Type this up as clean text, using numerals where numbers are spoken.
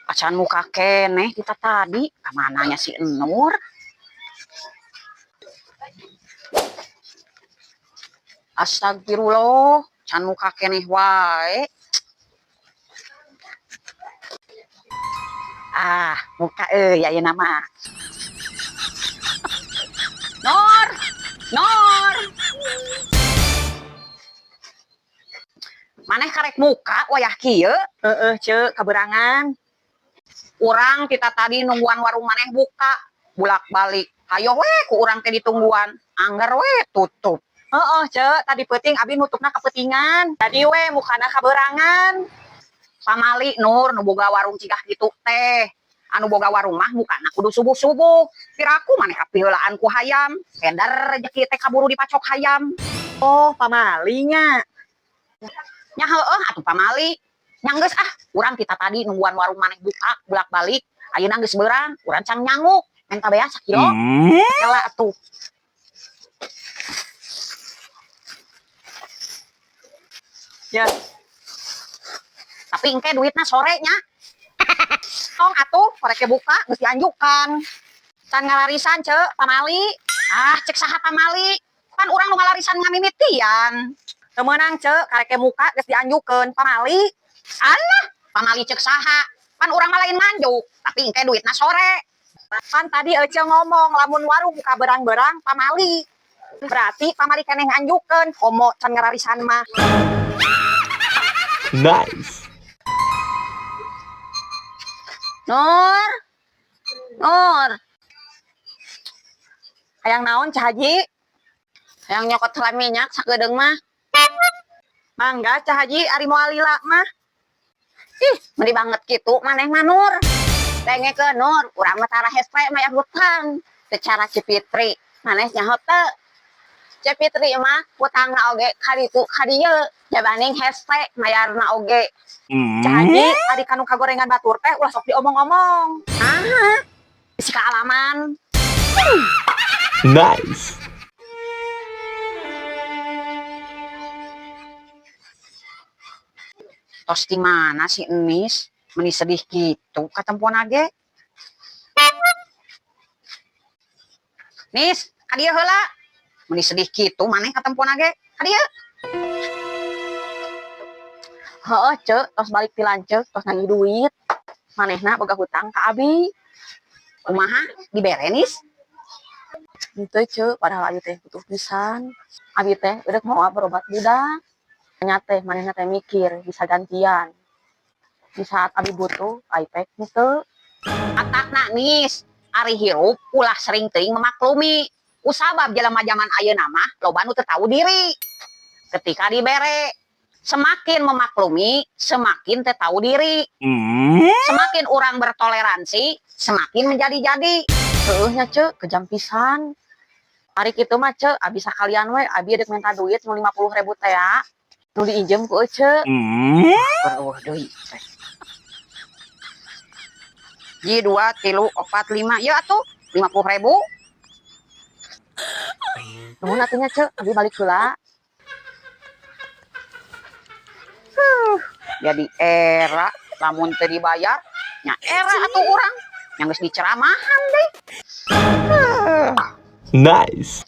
Acan muka keneh kita tadi, kamananya si Nur? Astagfirullah, can muka keneh wae. Ah, muka euy ayeuna mah. Nur, Nur. Maneh karek muka wayah kieu? Heeh, Ceu, kaberangan. Urang kita tadi nungguan warung maneh buka, bulak-balik. Hayo we ku urang teh ditungguan, angger we tutup. Heeh, Ceu, tadi peuting abi nutupna kapeutingan. Tadi we mukana kaberangan. Pamali Nur nu boga warung cigah kitu teh. Anu boga warung mah mukana kudu subuh-subuh. Piraku maneh kapiheulaan ku hayam. Peder rejeki teh kaburu dipacok hayam. Oh, pamali nya. Nya heueuh atuh pamali. Nya geus ah, urang kita tadi nungguan warung maneh buka bulak-balik. Ayeuna geus beurang, urang can nyanguk. Menta beas sakilo. Kela atuh. Ya. Tapi engke duitna sore nya. Tong atuh, koreke buka geus dianjukan. Can ngalarisan, Ceu, pamali. Ah, cek saha pamali? Pan urang nu ngalarisan ngamimitian. Teu meunang, Ceu, kareke muka geus dianjukeun pamali. Alah, pamali cek saha? Pan urang mah lain manjuk, tapi engke duitna sore. Pan tadi Ece ngomong lamun warung buka berang-berang pamali. Berarti pamali keneh nganjukeun, komo can ngararisan mah. Nice. Nur. Nur, Hayang naon Ceu Haji? Hayang nyokot heula minyak sakedeung mah. Mangga Ceu Haji ari moal lila mah. Ih, meuni banget kitu maneh mah Nur. Dengekeun Nur, urang mah tara hese mayar hutang. Secara Cipitri, maneh nyaho teu? Cipitri mah hutangna oge kaditu kadieu, jabaning hese mayarna oge. Ceu Haji ari kanu kagorengan batur teh ulah sok diomong-omong. Ah, bisi kaalaman. Nice. Tos di mana si Enis? Meni sedih gitu katempoan ge. Nis, ka dieu heula. Meni sedih kitu maneh katempoan ge. Ka dieu. Heeh, Ceu, tos balik ti lanceuk, tos nagih duit. Manehna boga hutang ka abi. Kumaha dibere Nis? Henteu, Ceu, padahal abi teh butuh pisan. Abi teh eureuk mawa berobat budak. Nya teh manehna teh mikir bisa gantian. Di saat abi butuh, abi pek henteu. Matakna Nis, ari hirup ulah sering teuing memaklumi. Kusabab jelema jaman ayeuna mah loba nu teu tahu diri. Ketika dibere, semakin memaklumi, semakin teu tahu diri. Semakin orang bertoleransi, semakin menjadi-jadi. Heueuh nya, Ceu, kejam pisan. Ari kitu mah, Ceu, abi sakalian we abi rek minta duit nu 50.000 teh ya. Nu diinjem ku Ece. Eueuh deui teh. Ji 2 3 4 5 ya atuh 50.000. Nuhun atuh nya, Ceu, abi balik heula. Jadi era lamun teu dibayar nya era atuh urang yang geus diceramahan deui. Nice.